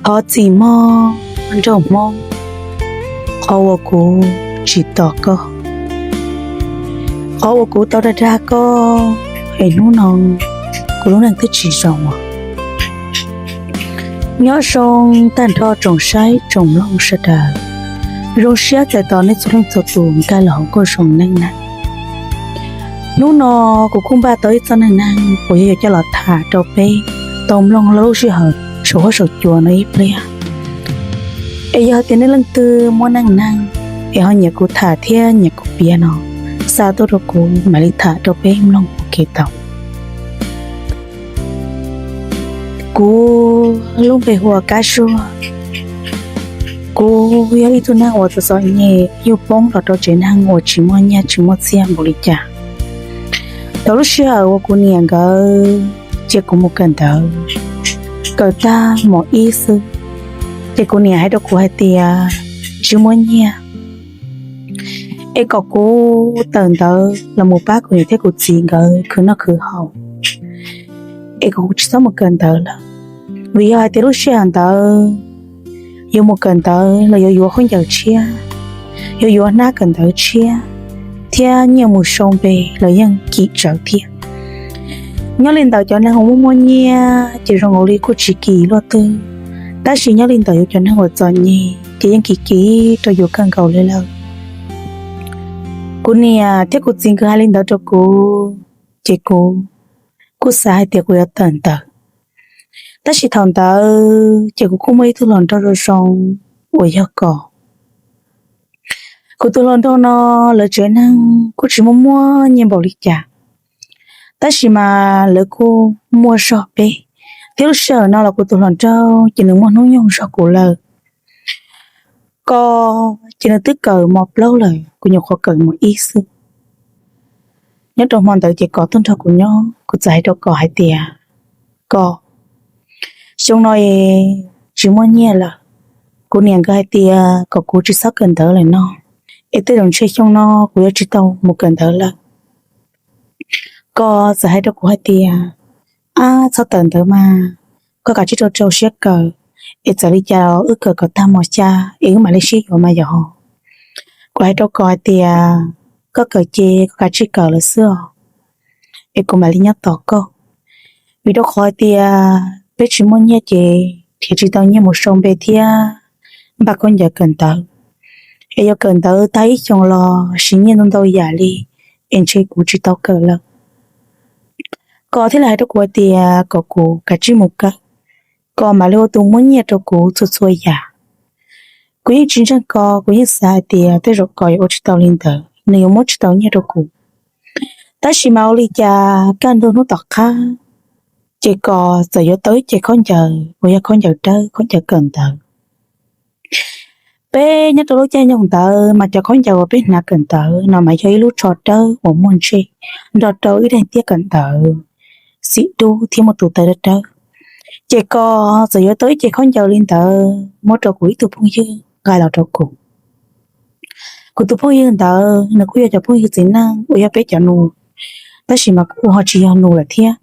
Thov txim mog nraug Hmoob, qhov uas kuv tsis tos koj, qhov uas kuv tau dag dag koj, es hnub no kuv lub neej twb tsis zoo. Nyob zoo tag nrho tsoom saib tsoom mloog sawv daws, zoo siab txais tos nej txhua leej txhua tus nkag los hauv nkauj zoo neej neeg. Hnub no kuv kuj npaj tau ib txoj neej neeg uas yuav yog coj los tham rau peb tau mloog lub sij hawm saum huab saum cua no ib pliag. Es yog hais tias nej leej twg muaj neej neeg es ho nyiam kuv tham thiab nyiam kuv piav no, xa tuaj rau kuv mam li tham rau peb mloog ua ke tau. Kuv lub npe hu ua Kab Suab. Kuv yog ib tug neeg uas txom txom nyem yug poob los rau tsev neeg uas tsis muaj nyiaj tsis muaj txiaj npaum li cas. Thaum lub sij hawm uas kuv niam nkawd cia kuv mus kawm ntawv, kawm tag mos ib xwb, ces kuv niam hais rau kuv hais tias tsis muaj nyiaj, es kom kuv tawm ntawv los mus pab kuv niam thiab kuv txiv nkawd khwv noj khwv haus, es kom kuv tsis txhob mus kawm ntawv lawm. Vim yog hais tias lub sij hawm ntawd yuav mus kawm ntawv los yuav yuav khaub ncaws tshiab, yuav yuav hnab kawm ntawv tshiab, thiab nyiaj mus sau npe los yeej kim tsawv thiab. Nyob li ntawd cov neeg uas muaj muaj nyiaj ces zoo nkaus li kuj tsis kim luaj twg, tab sis nyob li ntawd yuav cov neeg uas txom nyem ces yeej kim kim rau yus kawg nkaus li lawm. Kuv niam thiab kuv txiv nkawd hais li ntawd rau kuv, ces kuv kuj xav hais tias kuv yuav tawm ntawv. Tab sis thaum ntawd ces kuv kuj muaj ib tug hluas nraug zoo zoo uas yog Kos. Kuv tus hluas nraug no lawv tsev neeg kuj tsis muaj muaj nyiaj npaum li cas, tab sis mas lawv kuj muaj zog peb, thiab lub sij hawm no los kuv tus hluas nraug ces nws muaj hnub nyoog zog kuv lawm. Kos ces nws twb kawm mos plaub lawm, kuv nyuam qhuav kawm mos ib xwb. Nyob rau hmo ntawd ces Kos tuaj nrog kuv nyob, kuv txawm hais rau Kos hais tias, Kos, xyoo no es tsis muaj nyiaj lawm, kuv niam nkawd hais tias kom kuv tsis txhob kawm ntawv lawm no, es tej zaum ntshe xyoo no kuv yuav tsis tau mus kawm ntawv lawm. Kos txawm hais rau kuv hais tias, ab, txhob tawm ntawv mas, koj kav tsij rau rau siab kawm, es txawm li cas wb kawm kom tag mos xya es wb mam li sib yuav mas yog. Kuv hais rau Kos hais tias, koj kawm ces koj kav tsij kawm lawm xwb os, es kuv mam li nyob tos koj. Vim rau qhov hais tias peb tsis muaj nyiaj ces nrhiav tsis tau nyiaj mus sau npe thiab npaj khaub ncaws kawm ntawv, es yuav kawm ntawv tag ib xyoos los siv nyiaj ntau ntau yam li, es ntshe kuv tsis tau kawm lawm. Kos thiaj li hais rau kuv hais tias kom kuv kav tsij mus kawm, Kos mam li ua tus muab nyiaj rau kuv txhua txhua yam. Kuv yeej tsis ntseeg Kos, kuv yeej xav hais tias tej zaum Kos yuav ua tsis tau li ntawd, nws yuav muab tsis tau nyiaj rau kuv. Tab sis mas ua li cas kaj ntug hnub tom qab, ces Kos txawm yuav tau ib ce khaub ncaws uas yog khaub ncaws dawb, khaub ncaws kawm ntawv. Peb nyob rau lub caij nyoog ntawd mas cov khaub ncaws uas peb hnav kawm ntawv no mas yog ib lub tsho dawb uas muaj ntsej, nrog rau ib daim tiab kawm ntawv xim dub thiab muaj tus taw dawb dawb. Ces Kos txawm yuav tau ib ce khaub ncaws li ntawd muab rau kuv ib tug phooj ywg nqa los rau kuv. Kuv tus phooj ywg ntawd nws kuj yog cov phooj ywg txiv neej uas yog peb cov nus, tab sis mas kuj ho tsis yog nus lawm thiab.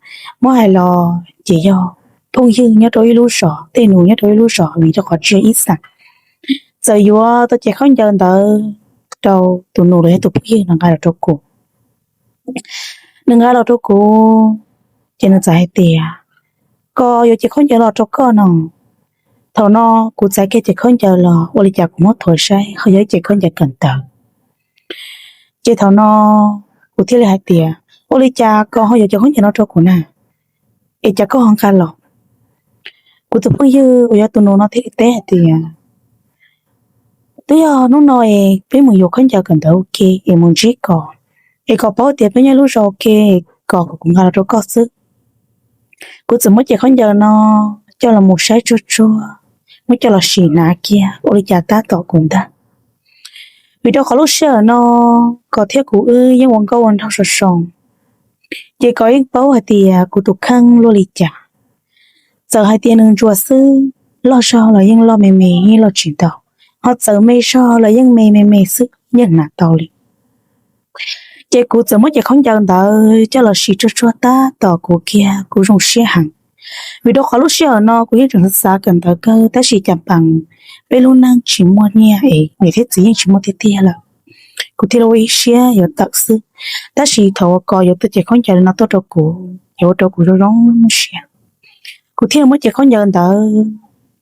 Muab hais los ces yog phooj ywg nyob rau ib lub zos, tej nus nyob rau ib lub zos vim rau qhov tsis yog ib xeem. Txawm yuav tau ce khaub ncaws ntawd rau tus nus los yog tus phooj ywg no nqa los rau kuv. Nws nqa los rau kuv, ces nws txawm hais tias, Kos, yuav ce khaub ncaws los rau koj no. Thaum no kuv txav kiag ce khaub ncaws los ua li cas kuv muab thuav saib ho yog ib ce khaub ncaws kawm ntawv. Ces thaum no kuv thiaj li hais tias, ua li cas Kos ho yuav cov khaub ncaws no rau kuv na, es cas koj ho nqa los? Kuv tus phooj ywg uas yog tus nus no thiaj li teb hais tias, twb yog hnub no es peb mus yuav khaub ncaws kawm ntawv ua ke es mus ntsib Kos, es Kos paub tias peb nyob lub zos ua ke, Kos kom kuv nqa los rau koj xwb. Kuv txawm muab ce khaub ncaws no coj los mus saib tsuag tsuag, muab coj los sim hnav kiag ua li cas tab tom kuv ntag. Vim rau qhov lub sij hawm no Kos thiab kuv wb yeej ua nkauj ua nraug soo soo, ces Kos yeej paub hais tias kuv tus kheej luaj li cas. Txawm hais tias nws ntsuas xwb, loj zog los yeej loj me me, yeej loj tsis ntau, ho txawm me zog los yeej me me me xwb, yeej hnav tau li. Ces kuv txawm muab ce khaub ncaws ntawd coj los sim tsuag tsuag tab tom kuv kiag, kuv zoo siab heev. Vim rau qhov lub sij hawm no kuv yeej tseem xav kawm ntawv kawg, tab sis cas pheej peb lub neej tsis muaj nyiaj es niam thiab txiv yeej tsis muaj tiag tiag lawm. Kuv thiaj li ua ib siab yuav tawm xwb. Tab sis thaum uas Kos yuav tau cev khaub ncaws no tuaj rau kuv, yuav ua rau kuv zoo zoo siab, kuv thiaj li muab cev khaub ncaws ntawd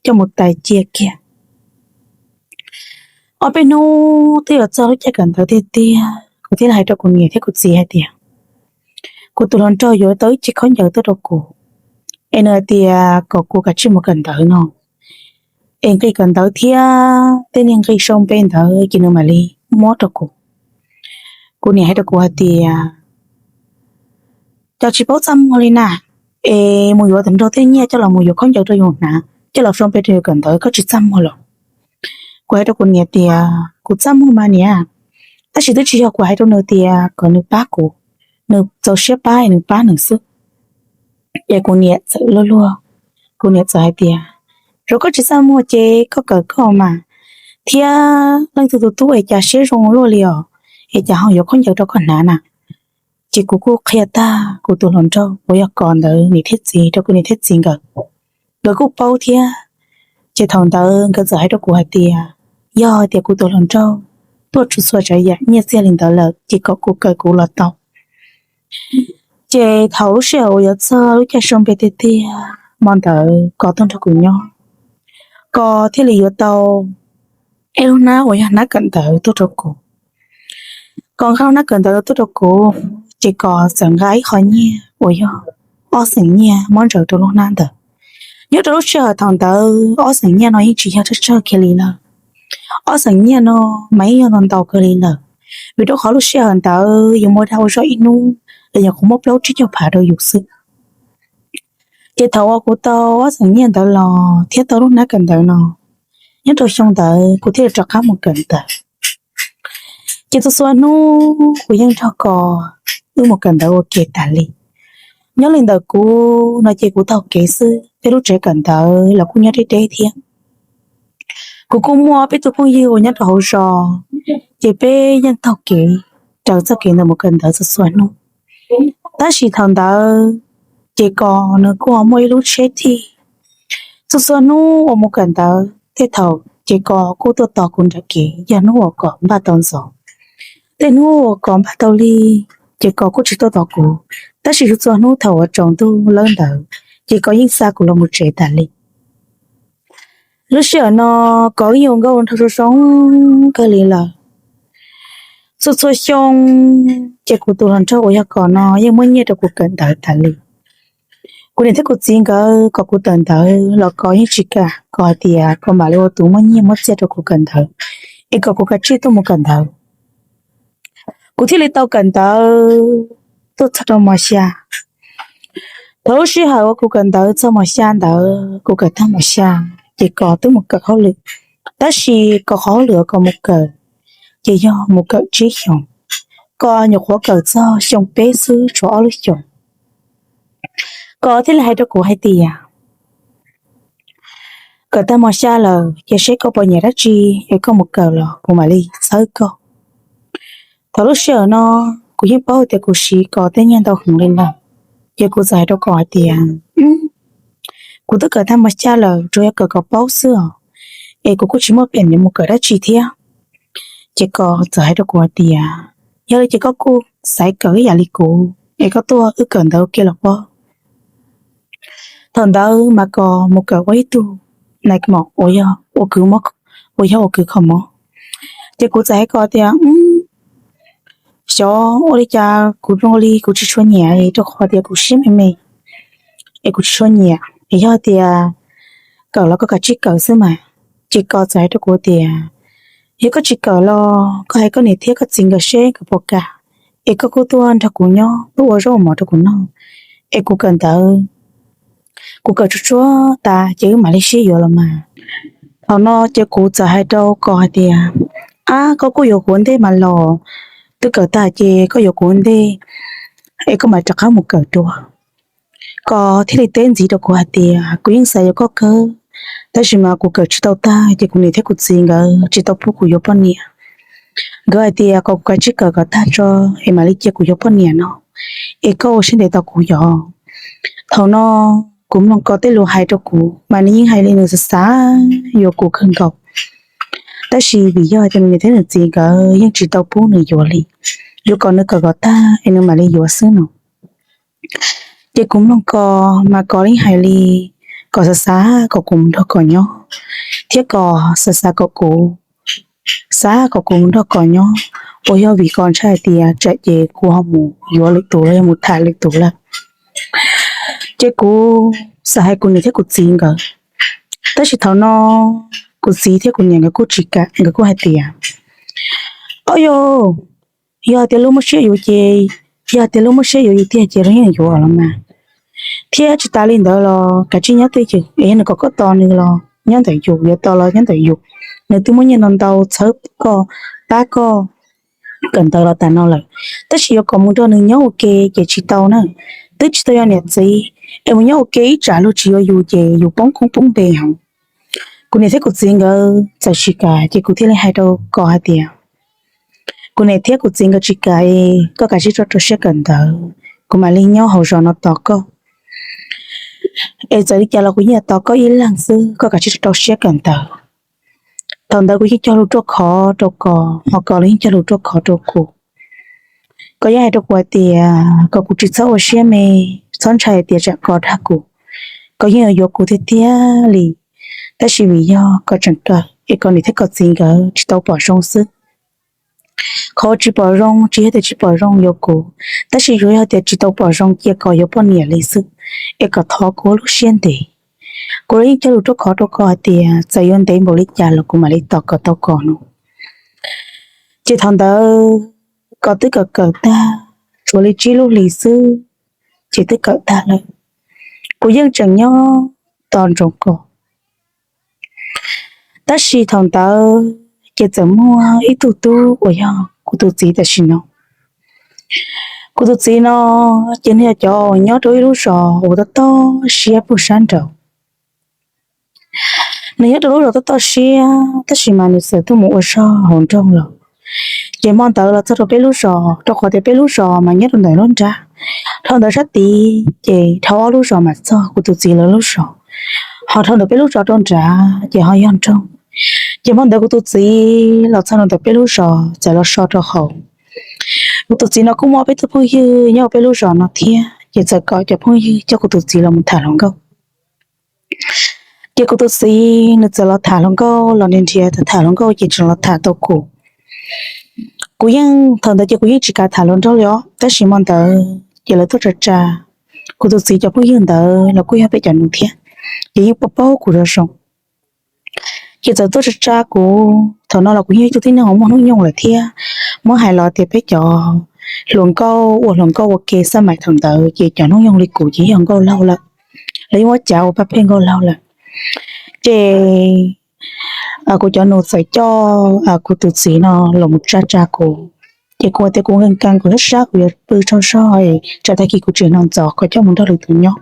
coj mus tais cia kiag. Ob peb hnub twb yuav txog lub caij kawm ntawv tiag tiag, kuv thiaj li hais rau kuv niam thiab kuv txiv hais tias kuv tus hluas nraug yuav tau ib cev khaub ncaws tuaj rau kuv, es nws hais tias kom kuv kav tsij mus kawm ntawv no, es nqi kawm ntawv thiab tej niag nqi sau npe ntawd ces nws mam li muab rau kuv. Kuv niam hais rau kuv hais tias, Koj tsis paub txaj muag li na, es mus yuav tus nraug tej nyiaj coj los mus yuav khaub ncaws rau yus hnav, coj los sau npe rau yus kawm ntawv, koj tsis txaj muag los? Kuv hais rau kuv niam tias, Kuv txaj muag mas niam, tab sis twb tsis yog kuv hais rau nws tias kom nws pab kuv, nws txaus siab pab es nws pab nws xwb. Ces kuv niam txawm luag luag, kuv niam txawm hais tias, Tsuav koj tsis txaj muag ces koj kawm koj mas, thiab leej twg tus tub es cas siab zoo luaj li os, es cas ho yuav khaub ncaws rau koj hnav na? Ces kuv kuj qhia tag kuv tus hluas nraug uas yog Kos ntawd niam thiab txiv rau kuv niam thiab txiv nkawd, nkawd kuj paub thiab. Ces thaum ntawd nkawd txawm hais rau kuv hais tias, yog tias kuv tus hluas nraug tuaj txhua tsav yam nyiaj txiag li ntawd lawm ces kom kuv kawm kuv los tau. Ces thaum lub sij hawm uas yuav txog lub caij sau npe tiag tiag, hmo ntawd Kos tuaj nrog kuv nyob, Kos thiaj li yuav tau ib lub hnab uas yog hnab kawm ntawv tuaj rau kuv. Kos nqa hnab kawm ntawv tuaj rau kuv, ces Kos txawm nqa ib qho nyiaj uas yog ob xeem nyiaj muab ntsaws rau lub hnab ntawd. Nyob rau lub sij hawm thaum ntawd ob xeem nyiaj no yeej tsis yog tsawg tsawg kiag li lawm. Ob xeem nyiaj no mas yeej yog ntau ntau kawg li lawm, vim rau qhov lub sij hawm ntawd yus muaj dag ua zog ib hnub los nyuam qhuav muab plaub tsib caug phav rau yus xwb. Ces thaum uas kuv tau ob xeem nyiaj ntawd los thiab tau lub hnab kawm ntawv no, nyob rau xyoo ntawd kuv thiaj li rov qab mus kawm ntawv. Ces txhua txhua hnub kuv yeej nrog Kos wb mus kawm ntawv ua ke tas li. Nyob li ntawm kuv no ces kuv taug kev xwb, peb lub tsev kawm ntawv los kuj nyob deb deb thiab. Kuv kuj muaj peb tug phooj ywg uas nyob rau hauv zos, ces peb yeej taug kev raws txoj kev ntawd mus kawm ntawv txhua txhua hnub. Tab sis thaum ntawd ces Kos nws kuj ho muaj ib lub tsheb thij. Txhua txhua hnub uas mus kawm ntawv tej thaum ces Kos kuj tuaj tos kuv nram kev yog hnub uas Kos npaj tau ntxov. Tej hnub uas Kos npaj tau li, ces Kos kuj tsis tuaj tos kuv, tab sis txhua txhua hnub thaum uas tsaus ntuj lawm ntawd ces Kos yeej xa kuv los mus tsev tas li. Lub sij hawm no Kos yeej ua nkauj ua nraug zoo zoo kawg li lawm. Txhua txhua xyoo ces kuv tus hluas nraug uas yog Kos no yeej muab nyiaj rau kuv kawm ntawv tas li. Kuv niam thiab kuv txiv nkawd kom kuv kawm ntawv los Kos yeej tsis kam, Kos hais tias Kos mam li ua tus muab nyiaj muab txiaj rau kuv kawm ntawv, es kom kuv kav tsij tuaj mus kawm ntawv. Kuv thiaj li tau kawm ntawv tuaj txog rau mos xya. Thaum lub sij hawm uas kuv kawm ntawv txog mos xya ntawd, kuv kawm tag mos xya ces Kos twb mus kawm hauj lwm, tab sis Kos qhov hauj lwm uas Kos mus kawm ces yog mus kawm tsib xyoos, Kos nyuam qhuav kawm txog xyoo peb xwb, tshuav ob lub xyoos. Kos thiaj li hais rau kuv hais tias, kawm tag mos xya lawm ces seb koj puas nyiam dab tsi es koj mus kawm los kuv mam li txhawb koj. Thaum lub sij hawm no kuv yeej paub tias kuv siv Kos tej nyiaj ntau heev li lawm, ces kuv txawm hais rau Kos hais tias, kuv twb kawm tag mos xya lawm, tsuas yog kawm kom paub xwb os, es kuv kuj tsis muaj peev mus kawm dab tsi thiab. Ces Kos txawm hais rau kuv hais tias, yog li ces koj kuj xaiv kawm ib yam li kuv es koj tuaj wb kawm ntawv ua ke los pob. Thaum ntawd mas Kos mus kawm ua ib tug nais mom uas yog ua kwv mob, uas yog ua kwv kho mob. Ces kuv txawm hais Kos tias, xyov ua li cas kuv zoo li kuv tsis tshua nyiam, rau qhov tias kuv siab me me es kuv tsis tshua nyiam, es yog tias kawm los koj kav tsij kawm xwb mas. Ces Kos txawm hais rau kuv tias, yog koj tsis kawm los koj hais koj niam thiab koj txiv nkawd seb nkawd puas kam, es koj kuj tuaj nrog kuv nyob, tuaj ua zaub ua mov rau kuv noj, es kuv kawm ntawv, kuv kawm tsuag tsuag tas ces wb mam li sib yuav los mas. Thaum no ces kuv txawm hais rau Kos hais tias, ab, koj kuj yuav kuv ua ntej mas los, twb kawm tag ces koj yuav kuv ua ntej, es koj mam rov qab mus kawm dua. Kos thiaj li teb ntxiv rau kuv hais tias, kuv yeej xav yuav koj kawg, tab sis mas kuv kawm tsis tau tag ces kuv niam thiab kuv txiv nkawd tsis tau pub kuv yuav poj niam. Nkawd hais tias kom kuv kav tsij kawm kom tag tso es mam li cia kuv yuav poj niam no, es koj ua siab ntev tos kuv yom. Thaum no kuv mloog Kos tej lus hais rau kuv mas nws yeej hais li nws xav xav yuav kuv kawg nkaus. Tab sis vim yog tias nws niam thiab nws txiv nkawd yeej tsis tau pub nws yuav li, yuav kom nws kawm kom tag es nws mam li yuav xwb no. Ces kuv mloog Kos mas Kos yeej hais li Kos xav xav kom kuv mus nrog Kos nyob, thiab Kos xav xav kom kuv, xav kom kuv mus nrog Kos nyob, uas yog vim Kos ntshai hais tias tsam ces kuv ho mus yuav lwm tus los yog mus tham lwm tus lawm. Ces kuv xav hais kuv niam thiab kuv txiv nkawd, tab sis thaum no kuv txiv thiab kuv niam nkawd kuj tsis kam, nkawd kuj hais tias, o yog, yog tias lub muab siab yuav ces, yog tias lub muab siab yuav yus tiag ces lub yeej yuav los mas. Thiab tsis tas li ntawd los kav tsij nyob twj ywm es yog nws kom koj tos nws los nyob ntawm yus, yuav tos los nyob ntawm yus. Nws twb muab nyiaj ntau ntau txhawb koj, pab koj kawm ntawv los tas no lawm, tab sis yuav kom mus nrog nws nyob ua ke ces tsis tau na. Twb tsis tau yog niam txiv es mus nyob ua ke ib tsam luag tsis yuav yus ces yus poob koob poob npe heev. Kuv niam thiab kuv txiv nkawd txawm tsis kam ces kuv thiaj li hais rau Kos hais tias, kuv niam thiab kuv txiv nkawd tsis kam, koj kav tsij rau rau siab kawm ntawv, kuv mam li nyob hauv zos no tos koj. Es txawm li cas los kuv yeej tos koj ib leeg xwb, koj kav tsij rau rau siab kawm ntawv. Thaum ntawd kuv yeej cog lus ruaj khov rau Kos, ho Kos los yeej cog lus ruaj khov rau kuv. Kos yeej hais rau kuv hais tias kom kuv tsis txhob ua siab me, txhob ntshai tias tsam Kos dag kuv, Kos yeej yuav kuv tiag tiag li. Tab sis vim yog Kos tseem kawm es Kos niam thiab Kos txiv nkawd tsis tau pom zoo xwb. Qhov tsis pom zoo tsis yog tias tsis pom zoo yuav kuv, tab sis yuav yog tias tsis tau pom zoo cia Kos yuav poj niam li xwb, es kom thov kuv ua lub siab ntev. Kuv los yeej cog lus ruaj khov rau Kos hais tias txawm yuav ntev npaum li cas los kuv mam li tos kom tau Kos no. Ces thaum ntawd Kos twb kawm kawm tag, tshuav li tsib lub hlis xwb ces twb kawm tag lawm. Kuv yeej tseem nyob tos ntsoov Kos. Tab sis thaum ntawd ces txawm muaj ib tug tub uas yog kuv tus txiv tam sim no. Kuv tus txiv no ces nws yog cov uas nyob rau ib lub zos uas toj toj siab puag sab nraud. Nws nyob rau lub zos toj toj siab tab sis mas nws txawm tuaj mus ua zog hauv nroog lawm. Ces hmo ntawd los txog rau peb lub zos, rau qhov tias peb lub zos mas nyob rau ntawm lub nrab. Dhau ntawd sab tid ces dhau ob lub zos mas txog kuv tus txiv lawv lub zos, ho dhau ntawm peb lub zos rau nrad ces ho yog nroog. Ces hmo ntawd kuv tus txiv los txog rau ntawm peb lub zos txawm los so rau hauv. Kuv tus txiv no kuj muaj peb tug phooj ywg nyob peb lub zos no thiab, ces txawm kom cov phooj ywg coj kuv tus txiv los mus tham hluas nkauj. Ces kuv tus txiv nws txawm los tham hluas nkauj los nrhiav nrhiav tham tham hluas nkauj ces tseem los tham tau kuv. Kuv yeej thaum ntawd ces kuv yeej tsis kam tham hluas nraug li os, tab sis hmo ntawd ces lawv tuaj tsa tsa. Kuv tus txiv cov phooj ywg ntawd los kuj yog peb cov nus thiab, ces yeej paub paub kuv zoo zoo. Ces txawm tuaj tsa tsa kuv, thaum no los kuv yog ib tug tib neeg uas muaj hnub nyoog lawm thiab, muab hais los tias peb cov hluas nkauj ua hluas nkauj ua ke xab mais thaum ntawd ces cov hnub nyoog li kuv ces yog nkauj laug lawm, lawv yeej muab cav ua pab pheej nkauj laug lawm. Ces kuv cov nus txawm coj kuv tus txiv no los mus tsa tsa kuv. Ces kuv tias kuv nkees nkees kuv sab sab kuv yuav pw tsaug zog, tsam tag kis kuv tsis hnov ntxov kuv coj mus nrog lwm tus nyob.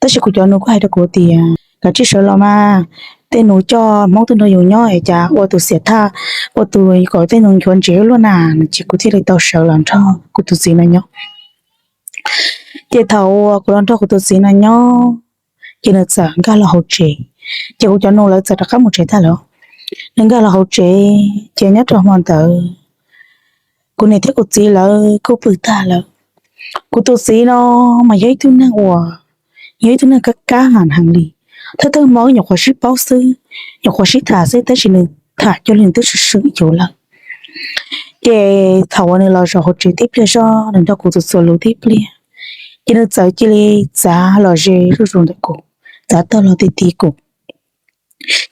Tab sis kuv cov nus kuj hais rau kuv tias kav tsij sawv los mas, tej nus coj Hmoob tuaj nrog yus nyob es cas ua tus xiam thaj, ua tus kom tej nus nchuav ntsev luaj na, ces kuv thiaj li tau sawv los nrog kuv tus txiv no nyob. Ces thaum uas kuv los nrog kuv tus txiv no nyob, ces nws txawm nkag los hauv tsev, ces kuv cov nus lawv txawm rov qab mus tsev tag lawm. Nws nkag los hauv tsev ces nyob rau hmo ntawd kuv niam thiab kuv txiv lawv kuj pw tag lawm. Kuv tus txiv no mas yog ib tug neeg uas, yog ib tug neeg kab kab heev li. Thawj thawj hmo nyuam qhuav sib paub xwb, nyuam qhuav sib tham xwb tab sis nws tham cuag li nws twb swm swm yus lawm. Ces thaum uas nws los zaum hauv tsev tib pliag zog nws nrog kuv txuas txuas lus tib pliag, ces nws txawm cia li txav los ze zuj zus ntawm kuv, txav tog los ti ti kuv.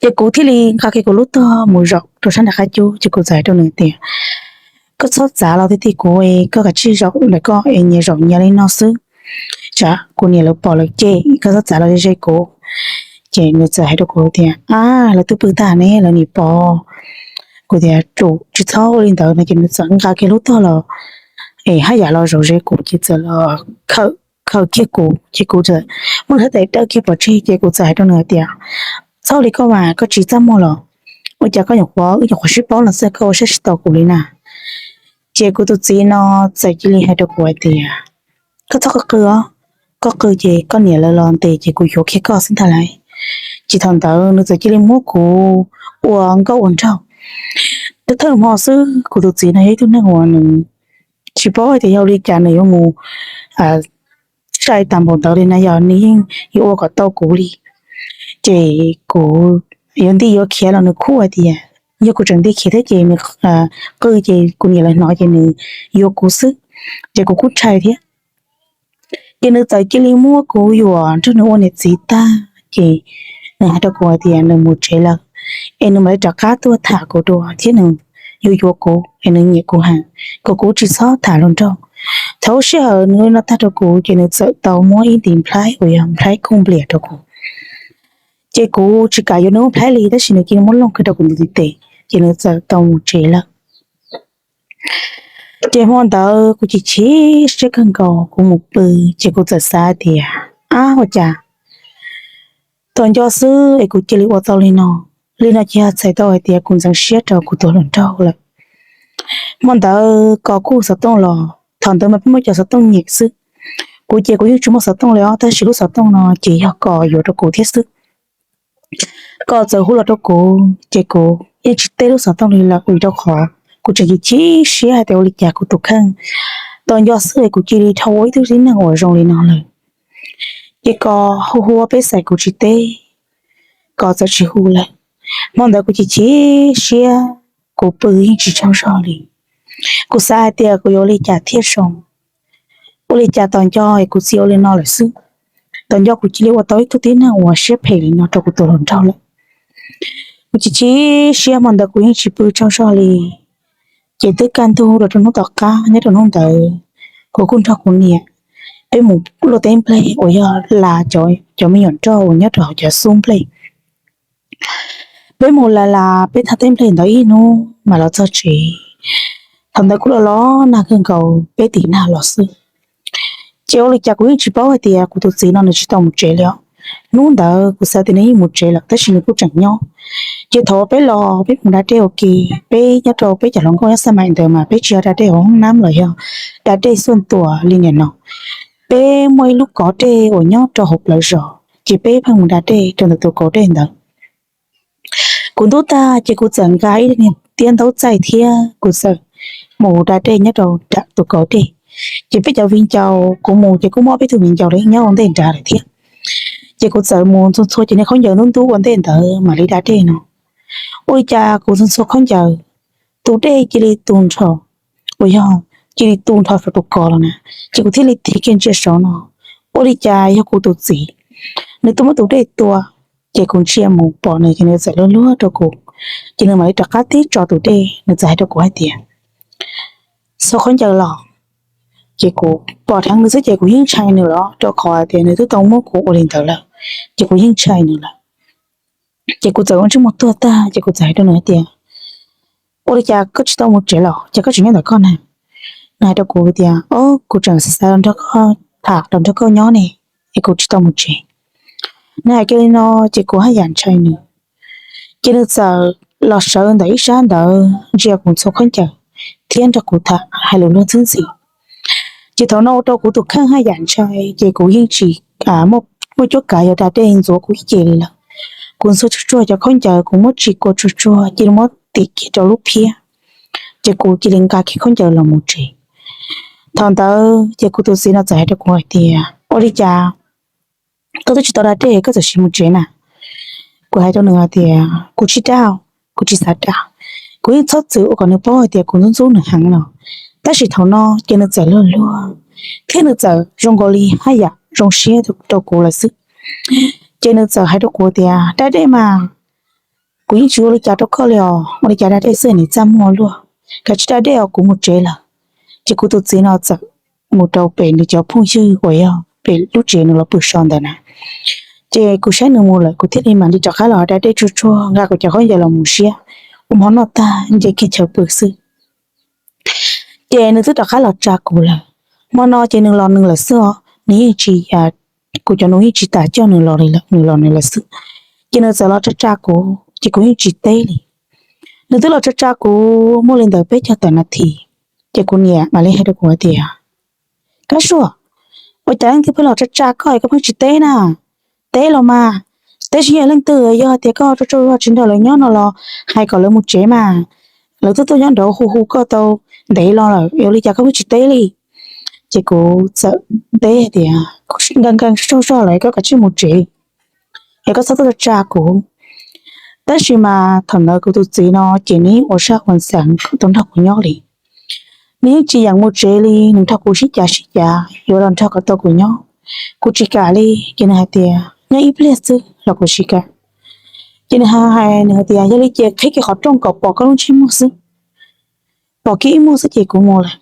Ces kuv thiaj li nqa kiag kuv lub tog mus zaum rau sab nram qab cub, ces kuv txawm hais rau nws tias, koj txhob txav los ti ti kuv, koj kav tsij zaum ntawm koj es nyias zaum nyias li no xwb, tsam kuv niam lawv pom lawv cem, koj txhob txav los ze kuv. Ces nws txawm hais rau kuv tias, ab, lawv twb pw tag ne lawv nim pom. Kuv tias tsum tsis txhob ua li ntawd no, ces nws txawm nqa kiag lub tog los es haj yam los zaum ze kuv, ces txawm los khaws kiag kuv, ces kuv txawm muab nws thaj tais dawj kiag pov tseg, ces kuv txawm hais rau nws hais tias, txhob li koj mas, koj tsis txaj muag los? Ua cas koj nyuam qhuav, wb nyuam qhuav sib paub los xwb koj ua siab tsis tau kuv li na? Ces kuv tus txiv no txawm cia li hais rau kuv hais tias, koj txhob qw qw os, koj qw ces koj niam lawv los ntes ces kuv yuav kiag koj xwb ntag lauj. Ces thaum ntawd nws txawm cia li muab kuv ua nkauj ua nraug. Thawj thawj hmo xwb kuv tus txiv no yog ib tug neeg uas nws tsis paub hais tias yog ua li cas nws yuav mus sai tas npaum ntawd li na, yog nws yeej yuav ua kom tau kuv li. Ces kuv yuav nti yuav khiav los nws kuj hais tias yog kuv tseem nti khiav thiab ces nws qw ces kuv niam lawv hnov ces nws yuav kuv xwb. Ces kuv kuj ntshai thiab. Ces nws txawm cia li muab kuv yuam nrog nws ua niam txiv tag ces nws hais rau kuv hais tias nws mus tsev lawm, es nws mam li rov qab tuaj tham kuv dua thiab nws yuav yuav kuv es nws nyiam kuv heev, kom kuv tsis txhob tham hluas nraug. Thaum lub sij hawm nws ua li no tag rau kuv ces nws txawm tau muab ib ntim nplhaib uas yog nplhaib kooj nplias rau kuv. Ces kuv tsis kam yuav nws lub nplhaib li tab sis nws cia li muab looj kiag rau kuv ntiv tes ces nws txawm tau mus tsev lawm. Ces hmo ntawd kuv chim chim siab kawg nkaus, kuv mus pw ces kuv txawm xav tias, ab, ua cas tos nco xwb es kuv cia li ua tau li no. Li no ces yog txhais tau hais tias kuv ntxeev siab rau kuv tus hluas nraug lawm. Hmo ntawd Kos kuj xov tooj los, thaum ntawd mas peb muaj cov xov tooj nyem xwb. Kuv ces kuv yeej tsis muaj xov tooj li os, tab sis lub xov tooj no ces yog Kos yuav rau kuv thiab xwb. Kos txawm hu los rau kuv ces kuv yeej tsis teb lub xov tooj li lawm vim rau qhov kuv tseem chim chim siab hais tias ua li cas kuv tus kheej tos nco xwb es kuv cia li dhau ua ib tug tib neeg uas zoo li no lawm. Ces Kos hu hu ua peb xaim kuv tsis teb, Kos txawm tsis hu lawm. Hmo ntawd kuv chim chim siab, kuv pw yeej tsis tsaug zog li. Kuv xav hais tias kuv yuav ua li cas thiaj zoo, ua li cas tos nco es kuv txiv ua li no lawm xwb. Tos nco kuv cia li ua tau ib tug tib neeg uas siab phem li no rau kuv tus hluas nraug lawm. Kuv chim chim siab, hmo ntawd kuv yeej tsis pw tsaug zog li. Ces twb kaj ntug rau rau hnub tom qab, nyob rau hnub ntawd kuv kuj nrog kuv niam peb mus luaj teb nplej uas yog las cov me nyuam nroj uas nyob rau hauv cov xub nplej. Peb mus las las peb thaj teb nplej ntawd ib hnub mas los txog tsev. Thaum ntawd kuj los los nag kawg nkaus, peb tiv nag los xwb. Ces ua li cas kuv yeej tsis paub hais tias kuv tus txiv no nws tsis tau mus tsev li os. Hnub ntawd kuv xav tias nws yeej mus tsev lawm tab sis nws kuj tseem nyob. Ces thaum peb los peb mus da dej ua ke, peb nyob rau peb cov hluas nkauj nyob xaj maim ntawd mas peb tsis yog da dej hauv hoob nab los yog da dej xuaj tuas li niam no. Peb muaj ib lub kov dej uas nyob rau hauv plawv zos ces peb pheej mus da dej rau ntawm tus kov dej ntawd. Kuv ntub tag ces kuv txawm nqa ib tiab ntaub txaij thiab kuv txawm mus da dej nyob rau nram tus kov dej. Ces peb cov viv ncaus, kuv mus ces kuj muaj peb tug viv ncaus los nyob ua ntej nrad lawm thiab. Ces kuv txawm mus ntxhua ntxhua ces niag khaub ncaws ntub ntub ua ntej ntawd mam li da dej no. Ua li cas kuv ntxhua ntxhua khaub ncaws, tus dej cia li tu nrho, uas yog cia li tu nrho saum tus kov los na. Ces kuv thiaj li tig kiag ntsia saud no, ua li cas yog kuv tus txiv, nws twb muab tus dej tua. Ces kuv ntsia mus pom nws ces nws txawm luag luag rau kuv, ces nws mam li rov qab tib tso tus dej, nws txawm hais rau kuv hais tias, xua khaub ncaws los. Ces kuv pom dheev nws xwb ces kuv yeej ntshai nws los rau qhov hais tias nws twb tau muab kuv ua li ntawd lawm, ces kuv yeej ntshai nws lawm. Ces kuv txawm ua ntsej muag tuag tag ces kuv txawm hais rau nws hais tias, ua li cas koj tsis tau mus tsev los ces koj tseem nyob ntawm koj na? Nws hais rau kuv tias, o, kuv tseem xav xav los nrog koj tham los nrog koj nyob ne, es kuv tsis tau mus tsev. Nws hais kiag li no ces kuv haj yam ntshai nws. Ces nws txawm los sawv ntawm ib sab ntawd ntsia kuv ntxhua khaub ncaws thiab nrog kuv tham hais lus luag ntxhi ntxhi. Ces thaum no ua rau kuv tus kheej haj yam ntshai ces kuv yeej tsis muaj cuab kav yuav da dej ntxuav kuv ib ce li lawm. Kuv ntxhua tsuag tsuag cov khaub ncaws, kuv muab tsis kua tsuag tsuag cia li muab tim kiag rau lub phiab, ces kuv cia li nqa kiag khaub ncaws los mus tsev. Thaum ntawd ces kuv tus txiv no txawm hais rau kuv hais tias, ua li cas koj twb tsis tau da dej koj txawm sim mus tsev na? Kuv hais rau nws hais tias, kuv tsis da, kuv tsis xav da. Kuv yeej txhob txwm ua kom nws paub hais tias kuv ntxub ntxub nws heev no. Tab sis thaum no ces nws txawm luag luag thiab nws txawm zoo nkaus li haj yam zoo siab rau kuv lawm xwb. Ces nws txawm hais rau kuv tias, da dej mas kuv yeej tsis ua li cas rau koj li os, ua li cas da dej xwb nws txaj muag luaj, kav tsij da dej os kuv mus tsev lawm. Ces kuv tus txiv no txawm mus rau pem nws cov phooj ywg uas yog pem lub tsev nws los pw so ntawd na. Ces kuv saib nws mus lawm kuv thiaj li mam li rov qab los da dej tsuag tsuag nqa kuv cov khaub ncaws los mus siab, ua hmo noj tag nce kiag chaw pw xwb. Ces nws twb rov qab los tsa kuv lawm. Hmo no ces nws los nws lawm xwb os, nws yeej tsis, kuv cov nus yeej tsis tas coj nws los li lawm, nws los nws lawm xwb. Ces nws txawm los tsa tsa kuv ces kuv yeej tsis teb li. Nws twb los tsa tsa kuv muaj li ntawd peb caug tawm nas this, ces kuv niam mam li hais rau kuv hais tias, Kab Suab, Ua cas leej twg pheej los tsa tsa koj es koj pheej tsis teb na? Teb los mas, teb tsis yog leej twg, yog tias koj tso tso zog tsis nrog lawv nyob no los hais kom lawv mus tsev mas. Lawv twb tuaj nyob nraud hu hu koj tau ntev los lawm es ua li cas koj pheej tsis teb li? Ces kuv txawm teb tias, Kuv nkees nkees tsaug zog lawm, koj kav tsij mus tsev es koj txhob tuaj tsa kuv. Tab sis mas thaum ntawd kuv tus txiv no ces nws yeej ua sab ua xeev kom tau nrog kuv nyob li. Nws yeej tsis yeem mus tsev li, nws nrog kuv sib cav sib cav yuav los nrog kom tau kuv nyob. Kuv tsis kam li, ces nws hais tias nyob ib pliag xwb los kuv tsis kam. Ces nws hais, nws hais tias yog li ces qhib kiag qhov rooj kom pom koj lub ntsej muag xwb, pom kiag ib muag xwb ces kuv mus lawm.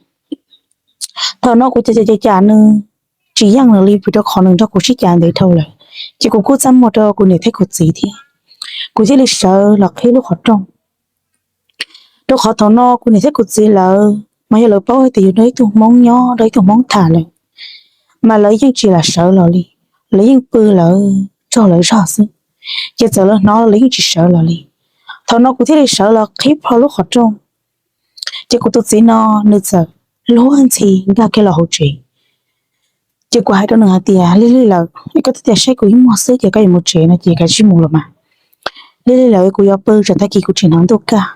Thaum no kuv cam cam cam nws tsis yeej nws li vim rau qhov nws nrog kuv sib cav ntev dhau lawm. Ces kuv kuj txaj muag rau kuv niam thiab kuv txiv thiab, kuv thiaj li sawv los qhib lub qhov rooj. Rau qhov thaum no kuv niam thiab kuv txiv lawv mas yog lawv paub hais tias yus nrog ib tug Hmoob nyob, nrog ib tug Hmoob tham lawm, mas lawv yeej tsis lam sawv los li. Lawv yeej pw lawv tsaug lawv zog xwb, ces txawm lawv hnov lawv yeej tsis sawv los li. Thaum no kuv thiaj li sawv los qhib plho lub qhov rooj, ces kuv tus txiv no nws txawm luag ntxhi nkag kiag los hauv tsev. Ces kuv hais rau nws hais tias, Lig lig lawm, koj twb tias saib kuv ib muag xwb ces koj yuav mus tsev no ces kav tsij mus los mas. Lig lig lawm, kuv yuav pw, tsam tag kis kuv tsis hnov ntuj kaj.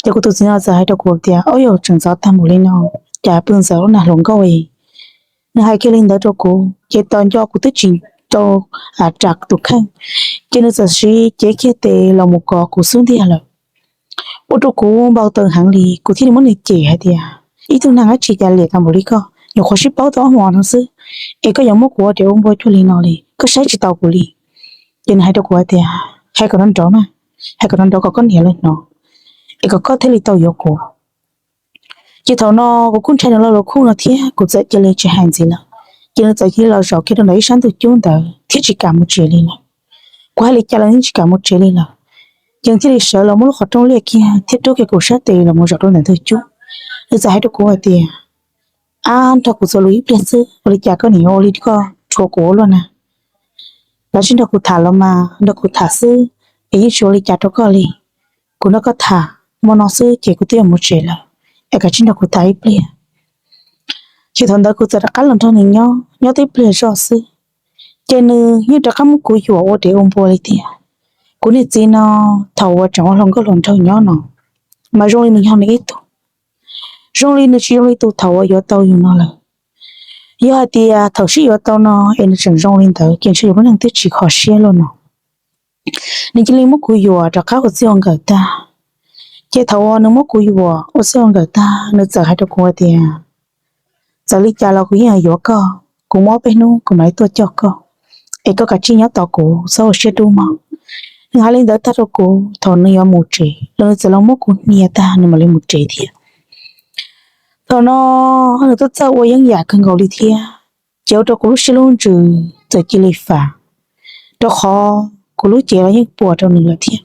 Ces kuv tus txiv no txawm hais rau kuv tias, Ob yog tseem ntxov tag npaum li no, cas pw ntxaws lub nag hluas nkauj li. Nws hais kiag li ntawd rau kuv ces tos nco kuv twb tsis tau ras tus kheej, ces nws txawm siv cev kiag tes los mus kov kuv xub ntiag lawm. Ua rau kuv npau taws heev li, kuv thiaj li muab nws cem hais tias, Ib tug neeg dab tsi cas liam tau npaum li koj, nyuam qhuav sib paub tau ob hmo no xwb es koj yuav muab kuv ua dev ua npua cuag li no li, koj saib tsis taus kuv li. Ces nws hais rau kuv hais tias, Hais kom nrov nrov mas, hais kom nrov nrov kom koj niam lawv hnov es kom koj thiaj li tau yuav kuv. Ces thaum no kuv kuj ntshai nws lo lus khuj no thiab kuv txawm cia li tsis hais ntxiv lawm. Ces nws txawm cia li los zaum kiag rau ntawm ib sab ntug cub ntawd thiab tsis kam mus tsev li lawm. Kuv hais li cas los nws tsis kam mus tsev li lawm. Ces nws thiaj li sawv los muab lub qhov rooj liaj kiag thiab rub kiag kuv sab tes los mus zaum rau ntawm ntug cub. Nws txawm hais rau kuv hais tias, Ab, nrog kuv txuas lus ib pliag xwb, ua li cas koj nim yuav ua li koj rhuav kuv ua luaj na? Kav tsij nrog kuv tham los mas, nrog kuv tham xwb es yeej tsis ua li cas rau koj li. Kuv nrog koj tham hmo no xwb ces kuv twb yuav mus tsev lawm, es kav tsij nrog kuv tham ib pliag. Ces thaum ntawd kuv txawm rov qab los nrog nws nyob, nyob tau ib pliag zoj xwb, ces nws yeej rov qab muab kuv yuam ua dev ua npua li tiag. Kuv niag txiv no thaum uas tseem ua hluas nkauj hluas nraug nyob no mas zoo li nws yog nws ib tug, zoo li nws tsis zoo li tus thaum uas yuav tau yus no lawm. Yog hais tias thaum sib yuav tau no es nws tseem zoo li ntawd ces ntshe yus lub neej twb tsis kho siab luaj no. Nws cia li muab kuv yuam rov qab ua txij ua nkawm tag. Ces thaum uas nws muab kuv yuam ua txij ua nkawm tag, nws txawm hais rau kuv hais tias, Txawm li cas los kuv yeej yuav koj, kuv muaj ob peb hnub kuv mam li tuaj coj koj, es koj kav tsij nyob tos kuv, txhob ua siab dub mog. Nws hais li ntawd tag rau kuv, thaum nws yuav mus tsev los nws txawm los muab kuv hnia tag nws mam li mus tsev thiab. Thaum no nws tuaj txawj ua yeeb yam kawg nkaus li thiab, ces ua rau kuv lub siab lub ntsws txawm cia li fam, rau qhov kuv lub cev los yeej puas rau nws lawm thiab.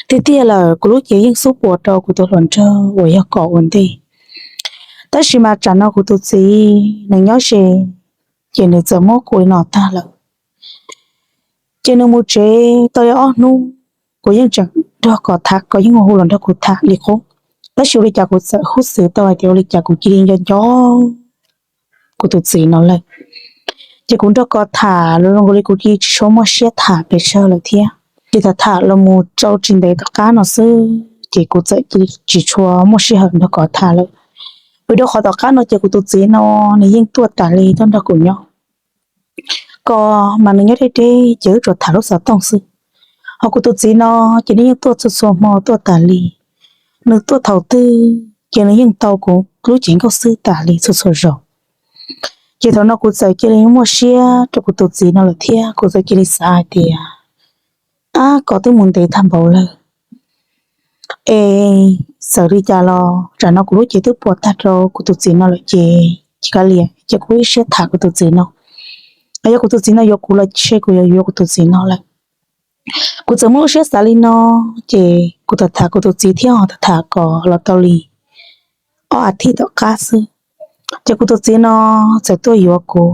Tiag tiag lawm, kuv lub cev yeej xub puas rau kuv tus hluas nraug uas yog Kom ua ntej. Tab sis mas tsam no kuv tus txiv nws nyob ze, ces nws txawm muab kuv li no tag lawm. Ces nws mus tsev tau li ob hnub, kuv yeej tseem nrog Kom tham, Kom yeej hu los nrog kuv tham li qub. Tab sis ua li cas kuv txawm hub xwm tau hais tias ua li cas kuv cia li nco nco kuv tus txiv no lawm. Ces kuv nrog Kom tham los zoo nkaus li kuv cia li tsis tshua muaj siab tham pes tsawg lawm thiab. Ces tham tham los mus rau tsis ntev tom qab no xwb ces kuv txawm cia li tsis tshua muaj sij hawm nrog Kom tham lawm. Vim rau qhov tom qab no ces kuv tus txiv no nws yeej tuaj tas li tuaj nrog kuv nyob. Kom mas nws nyob deb deb ces wb tsuas tham lub xov tooj xwb. Ho kuv tus txiv no ces nws yeej tuaj txhua txhua hmo tuaj tas li. Nws tuaj thaum twg ces nws yeej tau kuv lub cev nkauj xwb tas li txhua txhua zaus. Ces thaum no kuv txawm cia li muaj siab rau kuv tus txiv no lawm thiab kuv txawm cia li xav hais tias, Ab, Kom twb mus ntev tag npaum lawm es txawm li cas los tsam no kuv lub cev twb puas tag rau kuv tus txiv no lawm ces cia kav liam, ces kuv ib siab tham kuv tus txiv no. Yog kuv tus txiv no yuav kuv los ntshe kuv yuav yuav kuv tus txiv no lawm. Kuv txawm muaj lub siab xav li no, ces kuv tham tham kuv tus txiv thiab ho tham tham Kom los tau li ob as thiv tom qab xwb, ces kuv tus txiv no txawm tuaj yuav kuv.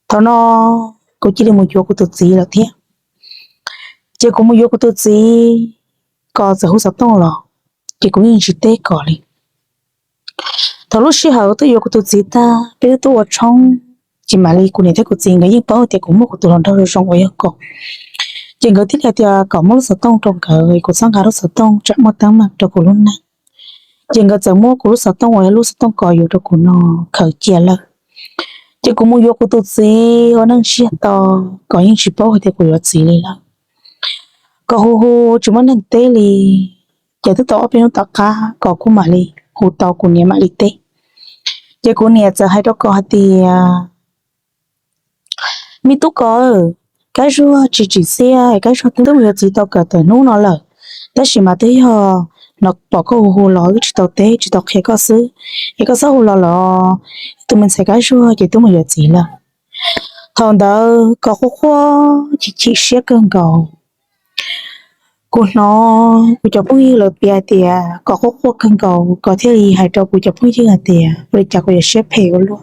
Thaum no kuv cia li mus yuav kuv tus txiv lawm thiab. Ces kuv mus yuav kuv tus txiv, Kom txawm hu xov tooj los, ces kuv yeej tsis teb Kom li. Thaum lub sij hawm twb yuav kuv tus txiv tag, peb twb tuaj ua tshoob, ces mam li kuv niam thiab kuv txiv nkawd yeej paub tias kuv muaj kuv tus hluas nraug zoo uas yog Kom. Ces nkawd thiaj li hais tias kom muab lub xov tooj rau nkawd, kuv txhob nqa lub xov tooj tsam muaj teeb meem rau kuv lub neej. Ces nkawd txawm muab kuv lub xov tooj uas yog lub xov tooj Kom yuav rau kuv no khaws cia lawm. Ces kuv mus yuav kuv tus txiv ua neej ntsiag to, Kom yeej tsis paub hais tias kuv yuav txiv li lawm. Kom hu hu tsis muaj neeg teb li. Ces twb tau ob peb hnub tom qab Kom kuj mam li hu tau kuv niam mam li teb. Ces kuv niam txawm hais rau Kom hais tias, me tub Kom, Kab Zuag tsis tsim txiaj, Kab Zuag twb mus yuav txiv tau kawm tawm hnub no lawm, tab sis mas twb yog no pom koj hu hu los wb tsis tau teb tsis tau qhia koj xwb, es koj txhob hu los lawm, tus me ntxhais Kab Zuag ces twb mus yuav txiv lawm. Thaum ntawd Kom quaj quaj chim chim siab kawg nkaus. Kuv hnov kuv cov phooj ywg lawv piav hais tias Kom quaj quaj kawg nkaus, Kom thiaj li hais rau kuv cov phooj ywg hais tias ua li cas kuv yuav siab phem ua luaj,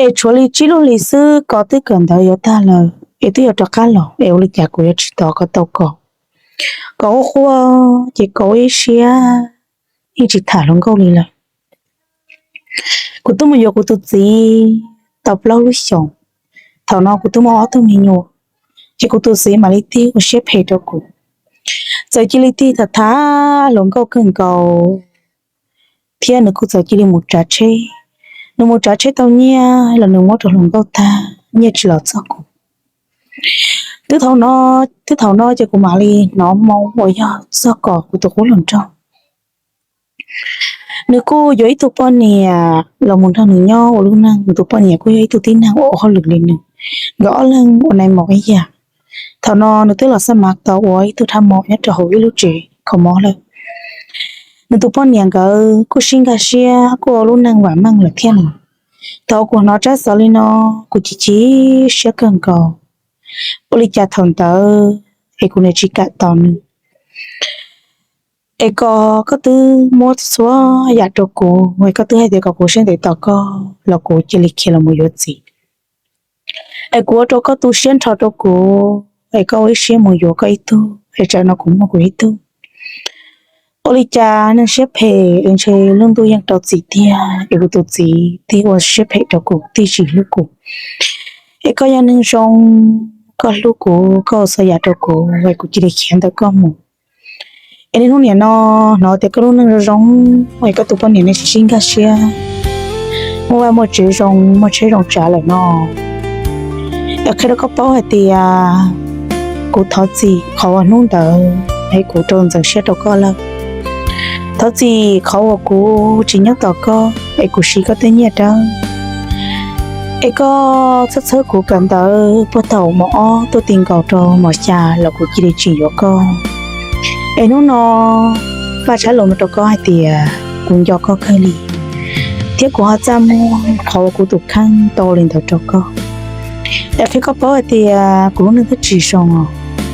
es tshuav li tsib lub hlis xwb Kom twb kawm ntawv yuav tag lawm, es twb yuav rov qab los, es ua li cas kuv yuav tsis tos Kom tau Kom. Kom quaj quaj ces Kom ua ib siab yeej tsis tham hluas nkauj li lawm. Kuv twb mus yuav kuv tus txiv tau plaub lub xyoos, thaum no kuv twb muaj ob tug me nyuam, ces kuv tus txiv mam li tig ua siab phem rau kuv. Txawm cia li tig tham tham hluas nkauj kawg nkaus, thiab nws kuj txawm cia li mus tsav tsheb. Nws mus tsav tsheb tau nyiaj los nws muab rau hluas nkauj tag, nyiaj tsis los txog kuv. Twb thaum no, twb thaum no ces kuv mam li hnov moo uas yog txog Kom kuv tus qub hluas nraug. Nws kuj yuav ib tug poj niam los mus nrog nws nyob ua lub neej, nws tus poj niam kuj yog ib tug tib neeg ua hauj lwm li nws, nkawd ob leeg ua nai maum ib yam. Thaum no nws twb los xab mav tau ua ib tug thaj maum nyob rau hauv ib lub tsev kho mob lawm. Nws tus poj niam nkawd kuj sib nkag siab kuj ua lub neej vam meej lawm thiab no. Thaum kuv hnov tsab xov li no, kuv chim chim siab kawg nkaus. Ua li cas thaum ntawd es kuv niam tsis kam tos nws, es Kom koj twb muab txhua yam rau kuv, es koj twb hais tias kom kuv siab ntev tos koj los kuv cia li khiav los mus yuav txiv. Es kuv ua rau koj tu siab nrho rau kuv, es koj ua ib siab mus yuav koj ib tug, es tsam no kuv muaj kuv ib tug. Ua li cas neeg siab phem es ntshe lub ntuj yeej rau txim tiag, es kuv tus txiv tig ua siab phem rau kuv, tig tsis hlub kuv. Es koj yog neeg zoo, koj hlub kuv, koj ua txhua yam rau kuv, es kuv cia li khiav ntawm koj mus. Es niaj hnub nim no hnov tias koj lub neej zoo zoo, es koj tus poj niam nej sib sib nkag siab, muaj vaj muaj tsev zoo, muaj tsheb zoo tsav lawm no. Es qhia rau koj paub hais tias kuv thov txim qhov uas hnub ntawd es kuv rau ntxeev siab rau koj lawm. Thov txim qhov uas kuv tsis nyob tos koj es kuv siv koj tej nyiaj dawb. Es koj txhawb txhawb kuv kawm ntawv puag thaum mos ob tuaj ti nkaus rau mos xya los kuv cia li tsis yuav koj. Es hnub no Faj tshab lus no rau koj hais tias kuv nco koj kawg li, thiab kuv ho txaj muag qhov uas kuv tus kheej tau ua li ntawd rau koj. Es qhia koj paub hais tias kuv lub neej twb tsis zoo os,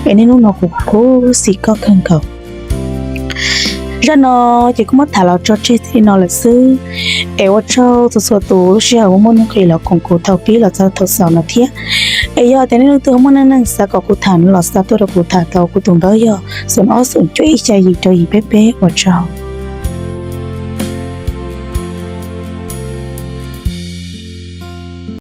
es niaj hnub no kuv khuv xim koj kawg nkaus. Zaj no ces kuv muab tham los tso tseg li no lawm xwb. Es ua tsaug txhua txhua tus lub sij hawm uas muaj nuj nqis los koom kuv thaum pib los txog thaum xaus no thiab. Es yog tias nej leej twg ho muaj neej neeg xav kom kuv tham no los xa tuaj rau kuv tham tau, kuv tus npawb yog xoom ob xoom cuaj ib xya yim rau yim peb peb, ua tsaug.